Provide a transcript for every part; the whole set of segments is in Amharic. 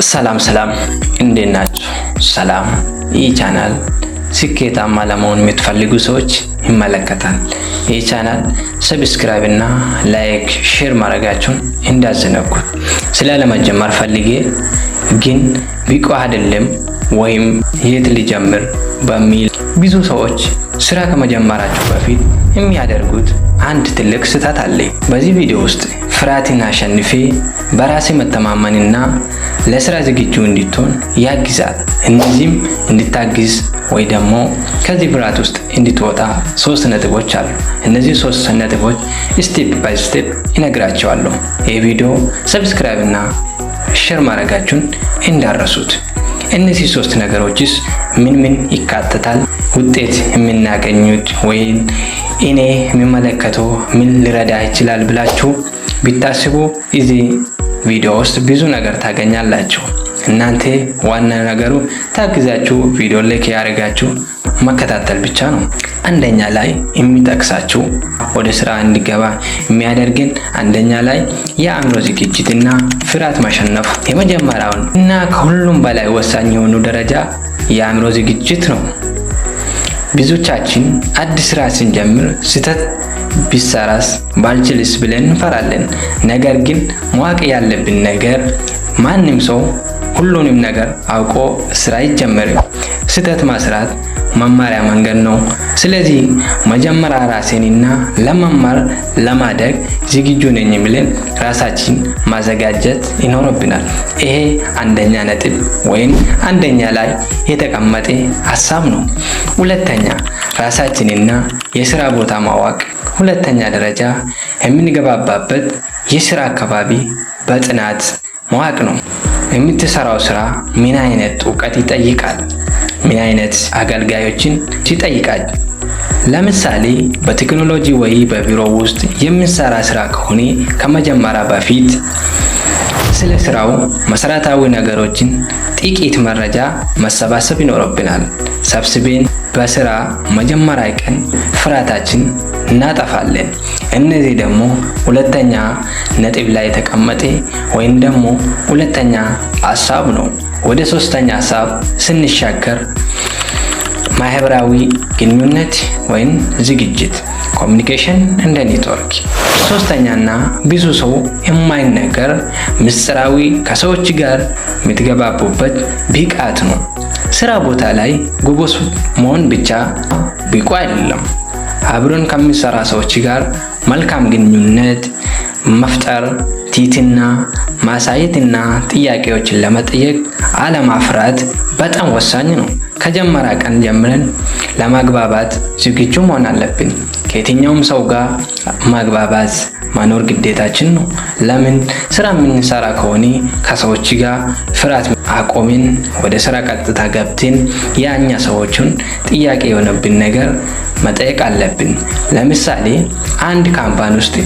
ሰላም ሰላም፣ እንዴት ናችሁ? ሰላም። ይህ ቻናል ስኬታማ ለመሆን የምትፈልጉ ሰዎች ይመለከታል። ይህ ቻናል subscribe እና like፣ share ማድረጋችሁን እንዳትዘነጉት። ስራ ለመጀመር ፈልጌ ግን ብቁ አይደለም ወይም የት ልጀምር በሚል ብዙ ሰዎች ስራ ከመጀመራቸው በፊት የሚያደርጉት አንድ ትልቅ ስህተት አለ። በዚህ ቪዲዮ ውስጥ ፍርሃትን አሸንፌ በራሴ መተማመንና ለስራ ዝግጁ እንድትሆን ያግዛል። እነዚህም እንድታግዝ ወይ ደግሞ ከዚህ ፍርሃት ውስጥ እንድትወጣ ሶስት ነጥቦች አሉ። እነዚህ ሶስት ነጥቦች step by step እነግራችኋለሁ። ይህ ቪዲዮ subscribe እና share ማድረጋችሁን እንዳትረሱት። እነዚህ ሶስት ነገሮችስ ምን ምን ይካተታል? ውጤት የምናገኙት ወይም እኔ የሚመለከተው ምን ሊረዳ ይችላል ብላችሁ ብታስቡ እዚህ ቪዲዮ ውስጥ ብዙ ነገር ታገኛላችሁ። እናንተ ዋና ነገሩ ታግዛችሁ ቪዲዮ like ያደርጋችሁ መከታተል ብቻ ነው። አንደኛ ላይ የሚጠቅሳችሁ ወደ ስራ እንዲገባ የሚያደርግን አንደኛ ላይ የአእምሮ ዝግጅትና ፍርሃት ማሸነፍ የመጀመሪያውን እና ከሁሉም በላይ ወሳኝ የሆኑ ደረጃ የአእምሮ ዝግጅት ነው። ብዙዎቻችን አዲስ ስራ ስንጀምር ስህተት ቢሰራስ፣ ባልችልስ ብለን እንፈራለን። ነገር ግን ማወቅ ያለብን ነገር ማንም ሰው ሁሉንም ነገር አውቆ ስራ አይጀምርም። ስህተት መስራት መማሪያ መንገድ ነው። ስለዚህ መጀመሪያ ራሴንና ለመማር ለማደግ ዝግጁ ነኝ ብለን ራሳችን ማዘጋጀት ይኖርብናል። ይሄ አንደኛ ነጥብ ወይም አንደኛ ላይ የተቀመጠ ሀሳብ ነው። ሁለተኛ ራሳችንና የስራ ቦታ ማወቅ። ሁለተኛ ደረጃ የምንገባባበት የስራ አካባቢ በጥናት ማወቅ ነው። የምትሰራው ስራ ምን አይነት እውቀት ይጠይቃል? ምን አይነት አገልጋዮችን ይጠይቃል? ለምሳሌ በቴክኖሎጂ ወይ በቢሮ ውስጥ የምንሰራ ስራ ከሆነ ከመጀመሪያ በፊት ስለ ስራው መሰረታዊ ነገሮችን ጥቂት መረጃ መሰባሰብ ይኖርብናል። ሰብስቤን በስራ መጀመሪያ ቀን ፍርሃታችን እናጠፋለን። እነዚህ ደግሞ ሁለተኛ ነጥብ ላይ የተቀመጠ ወይም ደግሞ ሁለተኛ ሀሳብ ነው። ወደ ሶስተኛ ሀሳብ ስንሻገር ማህበራዊ ግንኙነት ወይም ዝግጅት communication and network። ሶስተኛና ብዙ ሰው የማይነገር ምስጢራዊ ከሰዎች ጋር የምትገባቡበት ብቃት ነው። ስራ ቦታ ላይ ጎበዝ መሆን ብቻ ብቁ አይደለም። አብሮን ከሚሰራ ሰዎች ጋር መልካም ግንኙነት መፍጠር፣ ትህትና ማሳየትና ጥያቄዎችን ለመጠየቅ አለማፍራት በጣም ወሳኝ ነው። ከጀመራ ቀን ጀምረን ለማግባባት ዝግጁ መሆን አለብን። ከየትኛውም ሰው ጋር ማግባባት መኖር ግዴታችን ነው። ለምን ስራ የምንሰራ ከሆነ ከሰዎች ጋር ፍርሃት አቆምን ወደ ስራ ቀጥታ ገብተን ያኛ ሰዎችን ጥያቄ የሆነብን ነገር መጠየቅ አለብን። ለምሳሌ አንድ company ውስጥ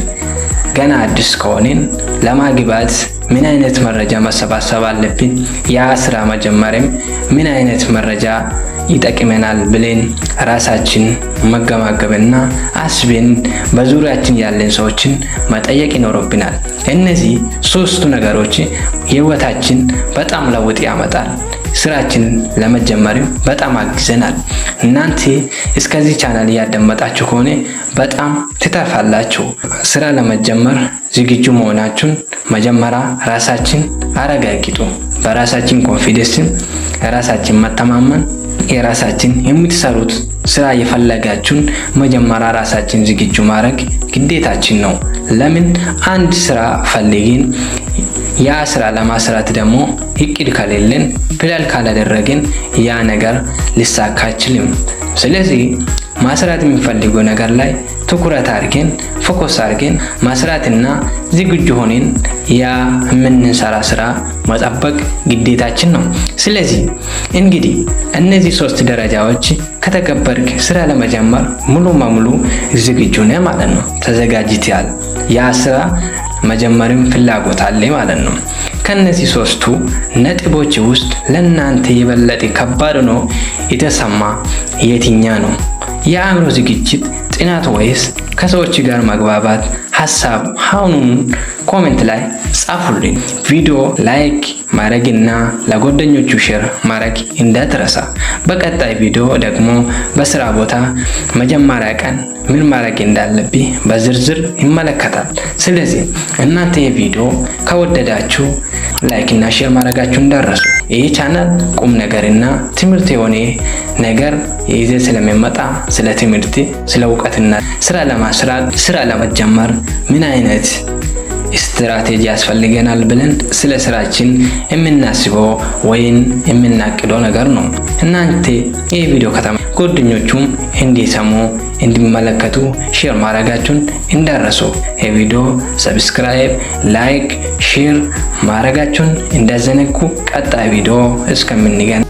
ገና አዲስ ከሆንን ለማግባት ምን አይነት መረጃ መሰባሰብ አለብን? ያ ስራ መጀመሪያም ምን አይነት መረጃ ይጠቅመናል ብለን ራሳችን መገማገብና አስቤን በዙሪያችን ያለን ሰዎችን መጠየቅ ይኖርብናል። እነዚህ ሶስቱ ነገሮች የህይወታችን በጣም ለውጥ ያመጣል። ስራችን ለመጀመርም በጣም አግዘናል። እናንተ እስከዚህ ቻናል እያዳመጣችሁ ከሆነ በጣም ትተርፋላችሁ። ስራ ለመጀመር ዝግጁ መሆናችሁን መጀመሪያ ራሳችን አረጋግጡ። በራሳችን confidence፣ ራሳችን መተማመን፣ የራሳችን የምትሰሩት ስራ የፈለጋችሁን መጀመሪያ ራሳችን ዝግጁ ማድረግ ግዴታችን ነው። ለምን አንድ ስራ ፈልግን ያ ስራ ለማስራት ደግሞ እቅድ ከሌለን፣ ፕላን ካላደረግን ያ ነገር ሊሳካ አይችልም። ስለዚህ ማስራት የሚፈልገው ነገር ላይ ትኩረት አድርገን፣ focus አድርገን መስራትና ዝግጁ ሆነን ያ የምንሰራ ስራ መጠበቅ ግዴታችን ነው። ስለዚህ እንግዲህ እነዚህ ሶስት ደረጃዎች ከተገበርክ ስራ ለመጀመር ሙሉ በሙሉ ዝግጁ ነህ ማለት ነው። ተዘጋጅተሃል። ያ ስራ መጀመርም ፍላጎት አለ ማለት ነው። ከነዚህ ሶስቱ ነጥቦች ውስጥ ለእናንተ የበለጠ ከባድ ነው የተሰማ የትኛ ነው? የአእምሮ ዝግጅት፣ ጥናት ወይስ ከሰዎች ጋር መግባባት? ሀሳብ አሁኑኑ comment ላይ ጻፉልኝ። ቪዲዮ like ማድረግና ለጓደኞቹ share ማድረግ እንዳትረሳ። በቀጣይ ቪዲዮ ደግሞ በስራ ቦታ መጀመሪያ ቀን ምን ማድረግ እንዳለብህ በዝርዝር ይመለከታል። ስለዚህ እናንተ የቪዲዮ ከወደዳችሁ like እና share ማድረጋችሁ እንዳትረሱ። ይህ ቻናል ቁም ነገርና ትምህርት የሆነ ነገር ይዤ ስለሚመጣ ስለ ትምህርት፣ ስለ እውቀትና ስራ ለማስራት፣ ስራ ለመጀመር ምን አይነት ስትራቴጂ ያስፈልገናል ብለን ስለ ስራችን የምናስበው ወይም የምናቅደው ነገር ነው። እናንተ ይህ ቪዲዮ ከተማ ጓደኞቹም እንዲሰሙ እንዲመለከቱ share ማድረጋችሁን እንዳትረሱ። የቪዲዮ subscribe፣ like፣ share ማድረጋችሁን እንዳትዘነጉ። ቀጣይ ቪዲዮ እስከምንገናኝ።